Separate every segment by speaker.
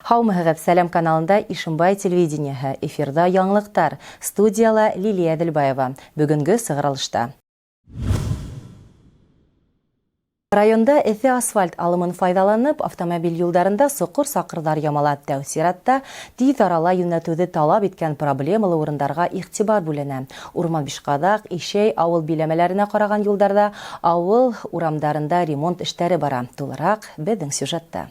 Speaker 1: Һаумыһығыҙ, Сәләм каналында Ишембай телевидениеһы, эфирҙа яңылыҡтар, студияла Лилия Әҙелбаева. Бөгөнгө сығарылышта. Районда эҫе асфальт алымын файҙаланып, автомобиль юлдарында соҡор-саҡырҙар ямала. Тәү сиратта тиҙ арала йүнәтеүҙе талап иткән проблемалы урындарға иғтибар бүленә. Урман Бишҡаҙаҡ, Ишәй ауыл биләмәләренә ҡараған юлдарҙа, ауыл урамдарында ремонт эштәре бара. Тулыраҡ беҙҙең сюжетта.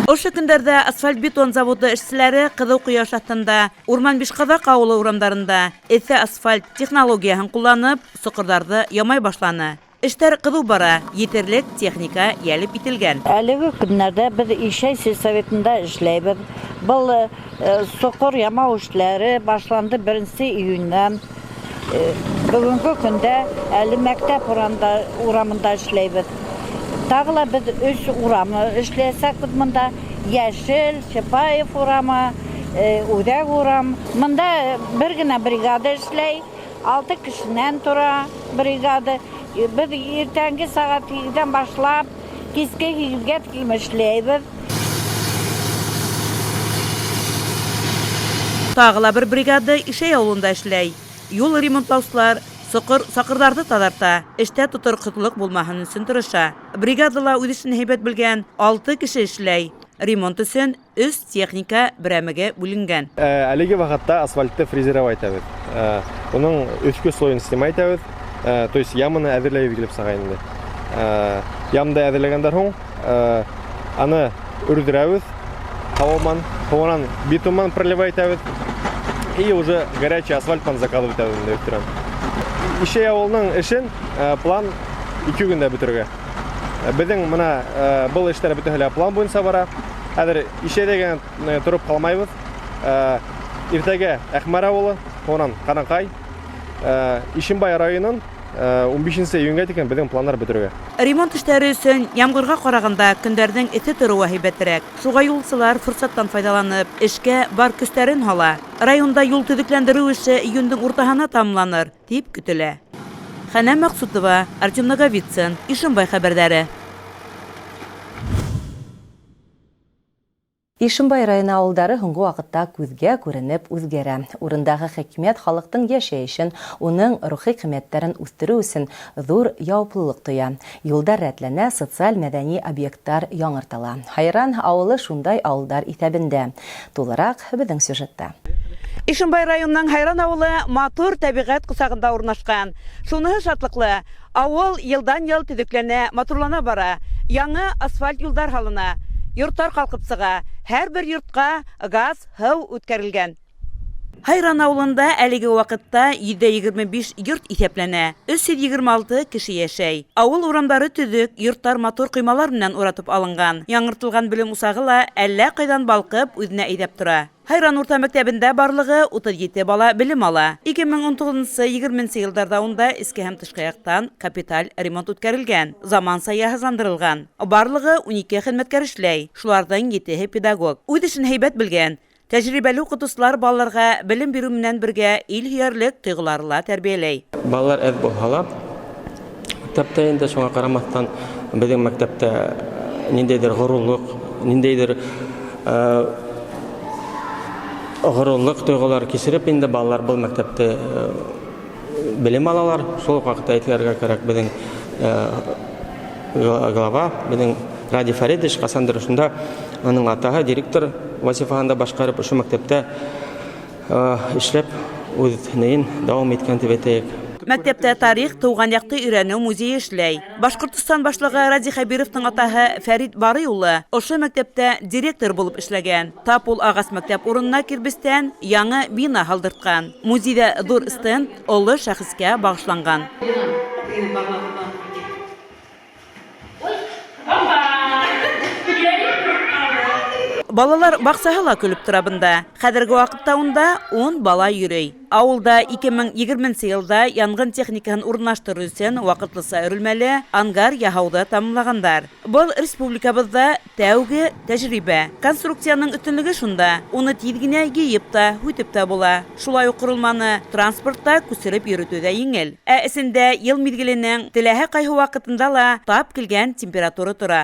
Speaker 2: Ошо көндәрҙә асфальт-бетон заводы эшселәре ҡыҙыу ҡояш аҫтында Урман Бишҡаҙаҡ ауылы урамдарында эҫе асфальт технологияһын ҡулланып, соҡорҙарҙы ямай башланы. Эштәр ҡыҙыу бара, етерлек техника йәлеп ителгән.
Speaker 3: Әлеге көннәрҙә беҙ Ишәй сельсоветында эшләйбеҙ. Был соҡор ямау эшләре башланды беренсе июньнән. Бөгөнгө көндә әле мәктәп урамында эшләйбеҙ. Тағы ла беҙ өс урамы эшләйәсәкбеҙ бында. Йәшел, Чапаев урамы, Үҙәк урам. Бында бер генә бригада эшләй, 6 кешенән тора бригада. Беҙ иртәнге сәғәт һигеҙҙән башлап киске һигеҙгә тиклем эшләйбеҙ.
Speaker 2: Тағы ла бер бригада Ишәй ауылында эшләй. Юл ремонтлаусылар соҡор-саҡырҙарҙы таҙарта, эштә тотороҡһоҙлоҡ булмаһын өсөн тырыша. Бригадала үҙ эшен һәйбәт белгән 6 кеше эшләй. Ремонт өсөн 3 техника берәмеге бүленгән.
Speaker 4: Әлеге ваҡытта асфальтты фрезеровать итәбеҙ. Уның өҫкө слойын снимать итәбеҙ. То есть яманы әҙерләйбеҙ килеп сыға инде. Ямды әҙерләгәндән һуң, аны өрҙөрәбеҙ. Һауаман, һауанан битуман проливать итәбеҙ. И уже горячий асфальт менән закладывать итәбеҙ инде өҫтөрән. Ишәй ауылының эшен план 2 көндә бөтөргә. Беҙҙең мына был эштәр бөтәһе лә план буйынса бара. Хәҙер Ишәйҙә генә тороп ҡалмайбыҙ. Иртәгә Әхмәр ауылы, һуңынан Ҡанаҡай, Ишембай районын ун бишенсе июнгә тиклем беҙҙең пландар бөтөргә.
Speaker 2: Ремонт эштәре өсөн ямғырға ҡарағанда көндәрҙең эҫе тороуы һәйбәтерәк. Шуға юлсылар форсаттан файҙаланып, эшкә бар көстәрен һала. Районда юл төҙөкләндереү эше июндең уртаһына тамамланыр, тип көтөлә. Хәнәм Маҡсутова, Артем Наговицын, Ишембай хәбәрҙәре.
Speaker 1: Ишембай районы ауылдары һуңғы ваҡытта күҙгә күренеп үҙгәрә. Урындағы хакимиәт халыҡтың йәшәйешен, уның рухи ҡиммәттәрен үҫтереү өсөн ҙур яуаплылыҡ тоя. Юлдар рәтләнә, социаль-мәҙәни объекттар яңыртыла. Һайран ауылы шундай ауылдар иҫәбендә. Тулыраҡ беҙҙең сюжетта.
Speaker 2: Ишембай районының Һайран ауылы матур тәбиғәт ҡосағында урынлашҡан. Шуныһы шатлыҡлы, ауыл йылдан-йыл төҙөкләнә, матурлана бара. Яңы асфальт юлдар һалына, йорттар ҡалҡып сыға. Һәр бер йортҡа газ, һыу үткәрелгән. Һайран ауылында әлеге ваҡытта йөҙҙә егерме биш йорт иҫәпләнә, өс йөҙ егерме алты кеше йәшәй. Ауыл урамдары төҙөк, йорттар матур ҡоймалар менән уратып алынған. Яңыртылған белем усағы ла әллә ҡайҙан балҡып үҙенә әйҙәп тора. Һайран урта мәктәбендә барлығы утыҙ ете бала белем ала. Ике мең ун туғыҙынсы, егерменсе йылдарҙа унда эске һәм тышҡы яҡтан капиталь ремонт үткәрелгән, заманса йыһазландырылған. Барлығы ун ике хеҙмәткәр эшләй, шуларҙың етеһе педагог. Үҙ эшен һәйбәт белгән, тәжрибәле уҡытыусылар балаларға белем биреү менән бергә ил һөйәрлек тойғолары ла тәрбиәләй.
Speaker 5: Балалар әҙ булһа ла, мәктәптә инде шуңа ҡарамаҫтан беҙҙең мәктәптә ниндәйҙер ғорурлыҡ, ниндәйҙер ғорурлыҡ тойғолары кисереп инде балалар был мәктәптә белем алалар. Шул уҡ ваҡытта әйтергә кәрәк, беҙҙең глава, беҙҙең Радий Фаридович ҡасандыр шунда уның атаһы директор вазифаһында башҡарып ошо мәктәптә эшләп үҙ нейен дауам иткән тип әйтәйек.
Speaker 2: Мәктәптә тарих, тыуған яҡты өйрәнеү музейы эшләй. Башҡортостан башлығы Радий Хәбировтың атаһы Фәрит Барый улы ошо мәктәптә директор булып эшләгән. Тап ул ағас мәктәп урынына кирбестән яңы бина һалдыртҡан. Музейҙа ҙур стенд оло шәхескә бағышланған. Балалар баҡсаһы ла көлөп тора бында. Хәҙерге ваҡытта унда ун бала йөрөй. Ауылда 2020 нсе йылда янғын техникаһын урынлаштырыу өсөн ваҡытлыса өрөлмәле ангар яһауҙы тамамлағандар. Был республикабыҙҙа тәүге тәжрибә. Конструкцияның өҫтөнлөгө шунда, уны тиҙ генә йыйып та, һүтеп тә була. Шулай уҡ ҡоролманы транспортта күсереп йөрөтөү ҙә еңел. Ә эсендә йыл миҙгеленең теләһә ҡайһы ваҡытында ла тап килгән температура тора.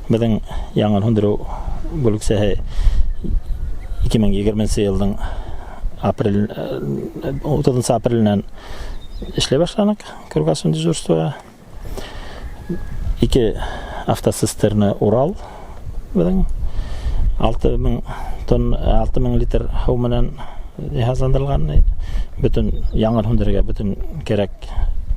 Speaker 6: Беҙҙең янгын һүндереү бүлексәһе 2020 йылдың апрель 30 апреленән эшләй башланыҡ круглосуточный дежурствоға. Ике автоцистерна Урал беҙҙең 6000 тонн 6000 литр һыу менән йыһазландырылған. Бөтөн янгын һүндерергә бөтөн кәрәк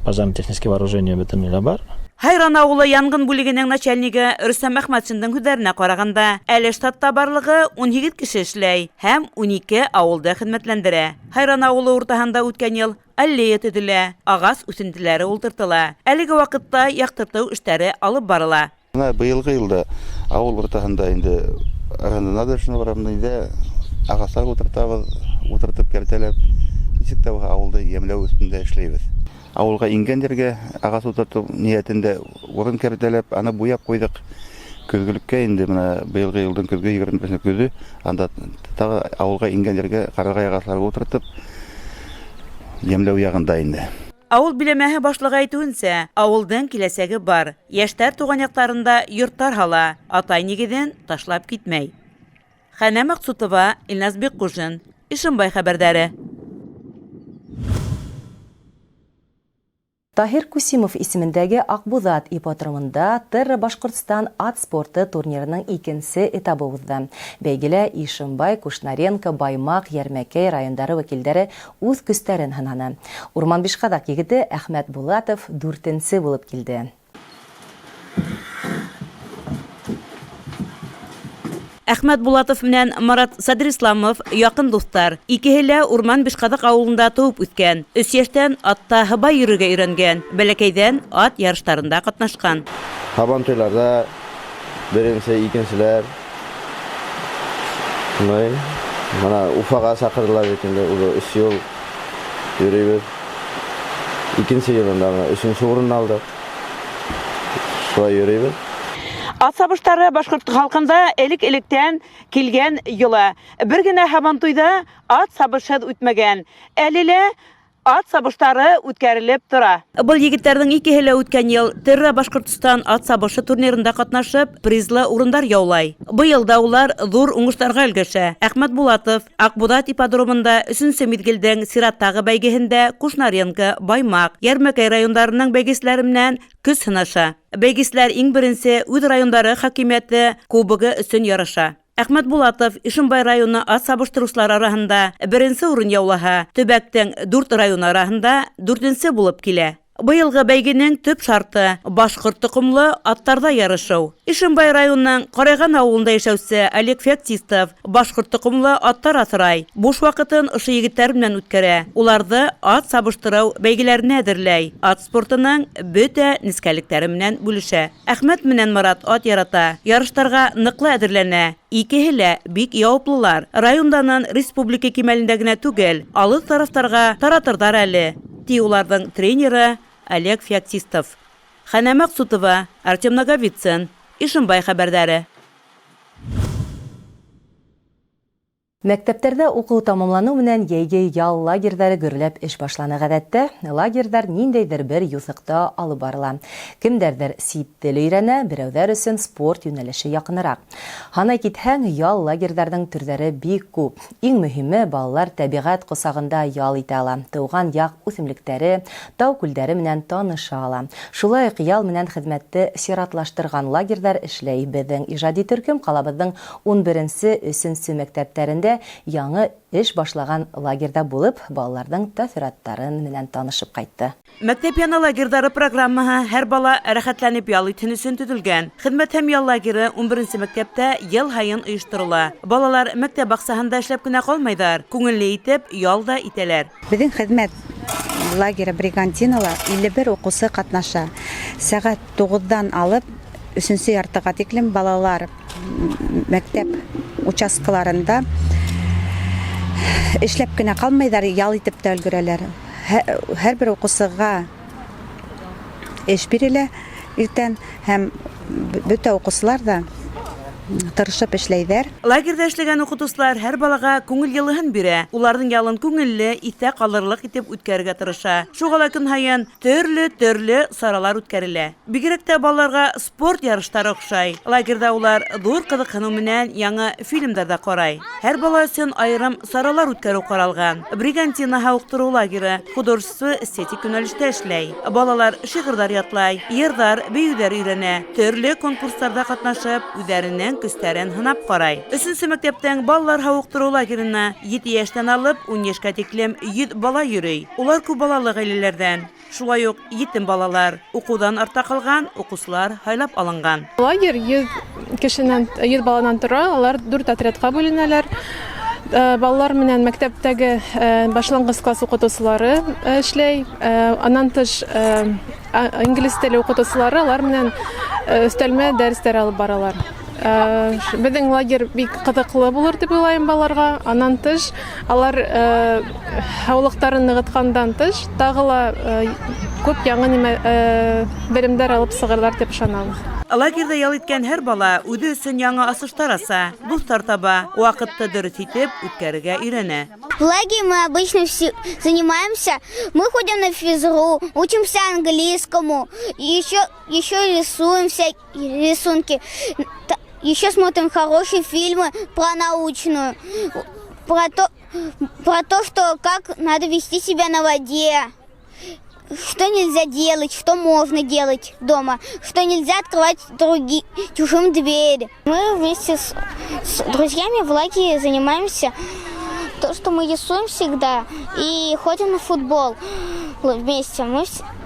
Speaker 6: пожарно-технический вооружение бөтөнләй бар.
Speaker 2: Һайран ауылы янгын бүлегенең начальнигы Рөстәм Әхмәтшиндың һүҙҙәренә ҡарағанда, әле штатта барлығы 18 кеше эшләй һәм 12 ауылды хеҙмәтләндерә. Һайран ауылы уртаһында үткән йыл аллея төҙөлә, ағас үҫентеләре ултыртыла. Әлеге ваҡытта яҡтыртыу эштәре алып барыла.
Speaker 7: Бына быйылғы йылда ауыл уртаһында инде набережная бар, инде ағастар ултыртабыҙ, ултыртып кәртәләп, нисек тә булһа ауылды йәмләү өҫтөндә эшләйбеҙ. Ауылға ингән ергә ағас ултыртыу ниәтендә урын кәртәләп, аны буяп ҡуйҙыҡ. Көҙгөлөккә инде бына быйылғы йылдың көҙгө 21 көҙө анда тағы ауылға ингән ергә ҡарағай ағастары ултыртып йәмләү яғында инде.
Speaker 2: Ауыл биләмәһе башлығы әйтеүенсә, ауылдың киләсәге бар. Йәштәр тыуған яҡтарында йорттар һала, атай нигеҙен ташлап китмәй. Хәнә Маҡсутова, Илназ Бикҡужин, Ишембай хәбәрҙәре.
Speaker 1: Таһир Кусимов исемендәге Аҡбуҙат ипподромында Терра Башҡортостан ат спорты турнирының икенсе этабы уҙҙы. Бәйгелә Ишембай, Кушнаренко, Баймаҡ, Йәрмәкәй райондары вәкилдәре үҙ көстәрен һынаны. Урман Бишҡаҙаҡ егете Әхмәт Булатов дүртенсе булып килде.
Speaker 2: Әхмәт Булатов менән Марат Садрисламов яҡын дуҫтар. Икеһе лә Урман Бишҡаҙаҡ ауылында тыуып үҫкән. 3 йәштән атта һыбай йөрөргә өйрәнгән. Бәләкәйҙән ат ярыштарында ҡатнашҡан.
Speaker 8: Һабантуйларҙа беренсе, икенселәр. Шулай. Бына Уфаға саҡырҙылар бит инде, уже 3 йыл йөрөйбөҙ. Икенсе йылында бына өсөнсө урын алдыҡ. Шулай йөрөйбөҙ.
Speaker 2: Ат сабыштары башҡорт халҡында элек-электән килгән йола. Бер генә һабантуйҙа ат сабышһыҙ үтмәгән. Әле лә ат сабыштары үткәрелеп тора. Был егеттәрҙең икеһе лә үткән йыл Терра Башҡортостан ат сабышы турнирында ҡатнашып, призлы урындар яулай. Быйыл да улар ҙур уңыштарға өлгәшә. Әхмәт Булатов Аҡбуҙат ипподромында өсөнсө миҙгелдең сираттағы бәйгеһендә Кушнаренко, Баймаҡ, Йәрмәкәй райондарының бәйгеселәре менән көс һынаша. Бәйгеселәр иң беренсе үҙ райондары хакимиәте кубогы өсөн ярыша. Әхмәт Булатов Ишембай районы ат сабыштырыусылар араһында беренсе урын яулаһа, төбәктең 4 районы араһында дүртенсе булып килә. Быйылғы бәйгенең төп шарты башҡорт тоҡомло аттарҙа ярышыу. Ишембай районының Ҡарайған ауылында йәшәүсе Олег Феоктистов башҡорт тоҡомло аттар аҫрай. Буш ваҡытын ошо егеттәр менән үткәрә. Уларҙы ат сабыштырыу бәйгеләренә әҙерләй. Ат спортының бөтә нескәлектәре менән бүлешә. Әхмәт менән Марат ат ярата, ярыштарға ныҡлы әҙерләнә. Икеһе лә бик яуаплылар. Районданан республика кимәлендә генә түгел, алыҫ тарафтарға таратырҙар әле, ти уларҙың тренеры Олег Феоктистов. Хәнә Маҡсутова, Артем Наговицын, Ишембай хәбәрҙәре.
Speaker 1: Мәктәптәрҙә уҡыу тамамланыу менән йәйге ял лагерҙары гөрләп эш башланы. Ғәҙәттә лагерҙар ниндәйҙер бер юҫыҡта алып барыла. Кемдәрҙер сит тел өйрәнә, берәүҙәр өсөн спорт йүнәлеше яҡыныраҡ. Һанай китһәң, ял лагерҙарҙың төрҙәре бик күп. Иң мөһиме, балалар тәбиғәт ҡосағында ял итә ала. Тыуған яҡ үҫемлектәре, тау күлдәре менән таныша ала. Шулай уҡ ял менән хеҙмәтте сиратлаштырған лагерҙар эшләй. Беҙҙең ижади төркөм ҡалабыҙҙың 11-нсе, 3-нсе мәктәптәрендә яңы эш башлаған лагерҙа булып, балаларҙың тәьҫораттарын менән танышып ҡайтты.
Speaker 2: Мәктәп яны лагерҙары программаһы һәр бала рәхәтләнеп ял итһен өсөн төҙөлгән. Хеҙмәт һәм ял лагеры 11-нсе мәктәптә йыл һайын ойошторола. Балалар мәктәп баҡсаһында эшләп кенә ҡалмайҙар, күңелле итеп ял да итәләр.
Speaker 9: Беҙҙең хеҙмәт лагеры Бригантинала 51 уҡыусы ҡатнаша. Сәғәт 9-дан алып өсөнсө яртыға тиклем балалар Мәктәп участкаларында эшләп кенә ҡалмайҙар, ял итеп тә өлгөрәләр. Һәрбер уҡыусыға эш бирелә иртән һәм бөтә уҡыусылар да тырышып эшләйҙәр.
Speaker 2: Лагерҙа эшләгән уҡытыусылар һәр балаға күңел йылыһын бирә, уларҙың ялын күңелле, иҫтә ҡалырлыҡ итеп үткәрергә тырыша. Шуға ла көн һайын төрлө-төрлө саралар үткәрелә. Бигерәк тә балаларға спорт ярыштары оҡшай. Лагерҙа улар ҙур ҡыҙыҡһыныу менән яңы фильмдар ҙа ҡарай. Һәр бала өсөн айырым саралар үткәреү ҡаралған. Бригантина һауыҡтырыу лагеры художество-эстетик йүнәлештә эшләй. Балалар шиғырҙар ятлай, йырҙар, бейеүҙәр өйрәнә, төрлө конкурстарҙа ҡатнашып, үҙҙәренең көстәрен һынап ҡарай. Өсөнсө мәктәптең балалар һауыҡтырыу лагерына ете йәштән алып ун йәшкә тиклем 100 бала йөрөй. Улар күп балалы ғаиләләрҙән. Шулай уҡ етем балалар, уҡыуҙан артта ҡалған уҡыусылар һайлап алынған.
Speaker 10: Лагерь 100 кешенән, 100 баланан тора, алар дүрт отрядҡа бүленәләр. Балалар менән мәктәптәге башланғыс класс уҡытыусылары эшләй. Анан тыш инглиз теле уҡытыусылары алар менән өҫтәлмә дәрестәр алып баралар. Беҙҙең лагерь бик ҡыҙыҡлы булыр тип уйлайым балаларға. Анан тыш алар һаулыҡтарын нығытҡандан тыш тағы ла күп яңы нимә белемдәр алып сығырҙар тип ышанабыҙ.
Speaker 2: Лагерҙа ял иткән һәр бала үҙе өсөн яңы асыштар аса, дуҫтар таба, ваҡытты дөрөҫ итеп үткәрергә өйрәнә.
Speaker 11: В лагере мы обычно все занимаемся, мы ходим на физру, учимся английскому, еще рисуем всякие рисунки, еще смотрим хорошие фильмы про научную, про то, что как надо вести себя на воде, что нельзя делать, что можно делать дома, что нельзя открывать чужим двери. Мы вместе с друзьями в лагере занимаемся то, что мы рисуем всегда и ходим на футбол вместе.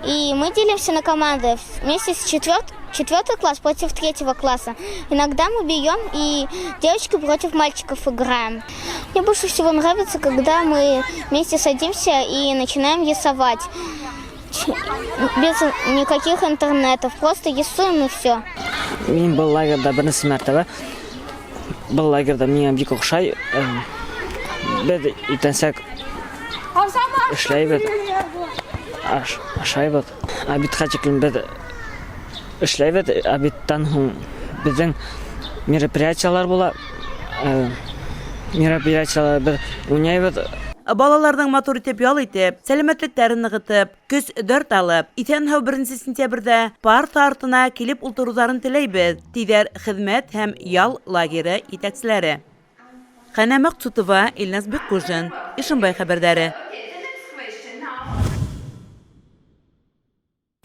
Speaker 11: И мы делимся на команды вместе с четвертый класс против третьего класса. Иногда мы берем и девочки против мальчиков играем. Мне больше всего нравится, когда мы вместе садимся и начинаем рисовать. Без никаких интернетов, просто рисуем и все.
Speaker 12: Мин был лагерҙа беренсе мәртәбә. Был лагерҙа миңә бик оҡшай. Беҙ иртәнсәк эшләйбеҙ, ашайбыҙ. Обедҡа тиклем беҙ эшләйбеҙ. Обедтан һуң беҙҙең мероприятиелар була. Мероприятиелар беҙ уйнайбыҙ.
Speaker 2: Балаларҙың матур итеп ял итеп, сәләмәтлектәрен нығытып, көс дәрт алып, иҫән-һау беренсе сентябрҙә парта артына килеп ултырыуҙарын теләйбеҙ, тиҙәр хеҙмәт һәм ял лагеры етәкселәре. Хәнә Маҡсутова, Илназ Бикҡужин, Ишембай хәбәрҙәре.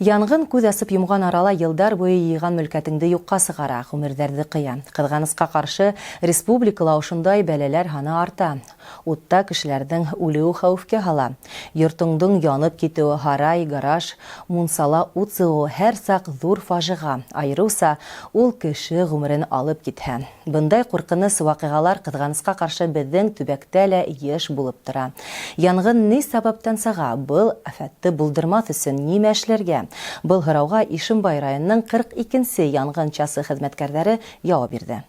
Speaker 1: Янғын күҙ асып йомған арала йылдар буйы йыйған мөлкәтеңде юҡҡа сығара, ғүмерҙәрҙе ҡыя. Ҡыҙғанысҡа ҡаршы, республикала ошондай бәләләр һаны арта. Утта кешеләрҙең үлеүе хәүефкә һала. Йортоңдоң янып китеүе, һарай, гараж, мунсала ут сығыуы һәр саҡ ҙур фажиға. Айырыуса ул кеше ғүмерен алып китһә. Бындай ҡурҡыныс ваҡиғалар ҡыҙғанысҡа ҡаршы беҙҙең төбәктә лә йыш булып тора. Янғын ни сәбәптән сыға? Был афәтте булдырмаҫ өсөн нимә эшләргә? Был һорауға Ишембай районының 42-нсе янғын часы хеҙмәткәрҙәре яуап бирҙе.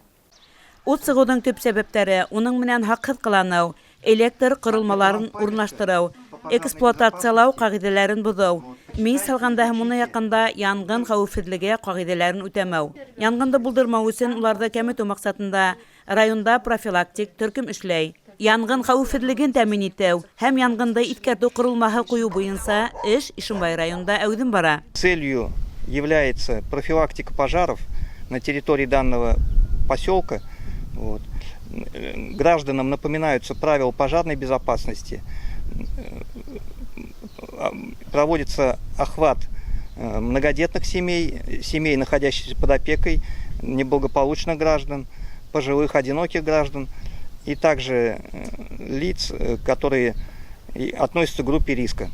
Speaker 2: Ут сығыуҙың төп сәбәптәре уның менән һаҡһыҙ ҡыланыу, электр ҡоролмаларын урынлаштырыу, эксплуатациялау ҡағиҙәләрен боҙоу, мейес һалғанда һәм уны яҡҡанда янғын хәүефһеҙлеге ҡағиҙәләрен үтәмәү. Янғынды булдырмау өсөн уларҙы кәметеү маҡсатында районда профилактик төркөм эшләй. Янғын хәүефһеҙлеген тәьмин итеү һәм янғынды иҫкәртеү ҡоролмаһы ҡуйыу буйынса эш Ишембай районында әүҙем бара.
Speaker 13: Целью является профилактика пожаров на территории данного поселка. Гражданам напоминаются правила пожарной безопасности. Проводится охват многодетных семей, семей, находящихся под опекой, неблагополучных граждан, пожилых, одиноких граждан и также лиц, которые относятся к группе риска.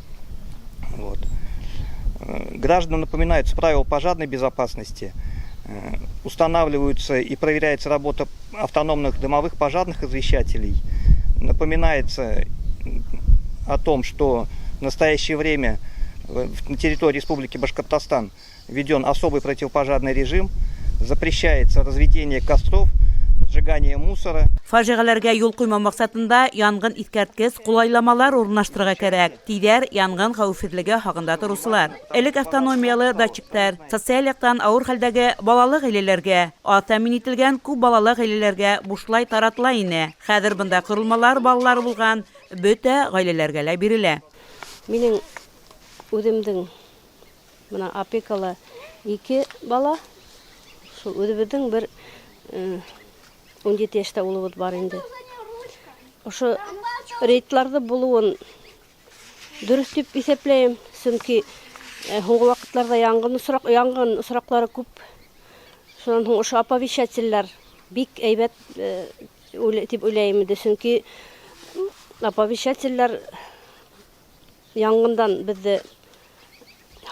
Speaker 13: Гражданам напоминаются правила пожарной безопасности, устанавливаются и проверяется работа автономных дымовых пожарных извещателей. Напоминается о том, что в настоящее время на территории Республики Башкортостан введен особый противопожарный режим. Запрещается разведение костров, сжигание мусора.
Speaker 2: Фажиғәләргә юл ҡуймау маҡсатында янгын иҫкәрткес ҡулайламалар урынлаштырырға кәрәк, тиҙәр янгын хәүефһеҙлеге һағында тороусылар. Элек автономиялы датчиктар социаль яҡтан ауыр хәлдәге балалы ғаиләләргә, аҙ тәьмин ителгән күп балалы ғаиләләргә бушлай таратыла ине. Хәҙер бындай ҡоролмалар балалары булған бөтә ғаиләләргә лә бирелә.
Speaker 14: Минең үҙемдең бына опекала ике бала, шул үҙебеҙҙең бер 17 йәштә улыбыҙ бар инде. Ошо рейдларҙы булыуын дөрөҫ тип иҫәпләйем, сөнки һуңғы ваҡытларҙа янгын осраҡ, янгын осраҡлары күп. Шунан һуң ошо оповещательләр бик әйбәт тип уйлайым инде, сөнки оповещательләр янгындан беҙҙе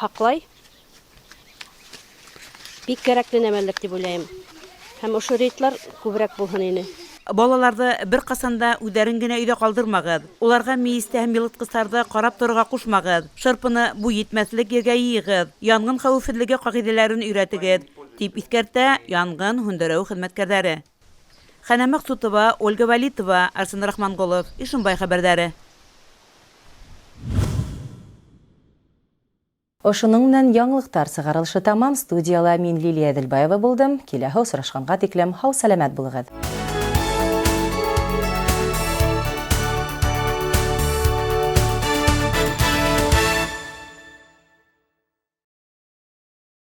Speaker 14: һаҡлай. Бик кәрәкле нәмәлер тип уйлайым. Һәм ошо рейдлар күберәк булһын ине.
Speaker 2: Балаларҙы бер ҡасан да үҙҙәрен генә өйҙә ҡалдырмағыҙ. Уларға мейесте һәм йылытҡыстарҙы ҡарап торорға ҡушмағыҙ. Шырпыны буй етмәҫлек ергә йыйығыҙ. Янгын хәүефһеҙлеге ҡағиҙәләрен өйрәтегеҙ, тип иҫкәртә янгын һүндереү хеҙмәткәрҙәре. Хәнә Мәҡсутова, Ольга Вәлитова, Арсен Рахманғолов, Ишембай хәбәрҙәре.
Speaker 1: Ошоноң менән яңылыҡтар сығарылышы тамам. Студияла мин Лилия Әҙелбаева булдым. Киләһе осрашҡанға тиклем һау-сәләмәт булығыҙ.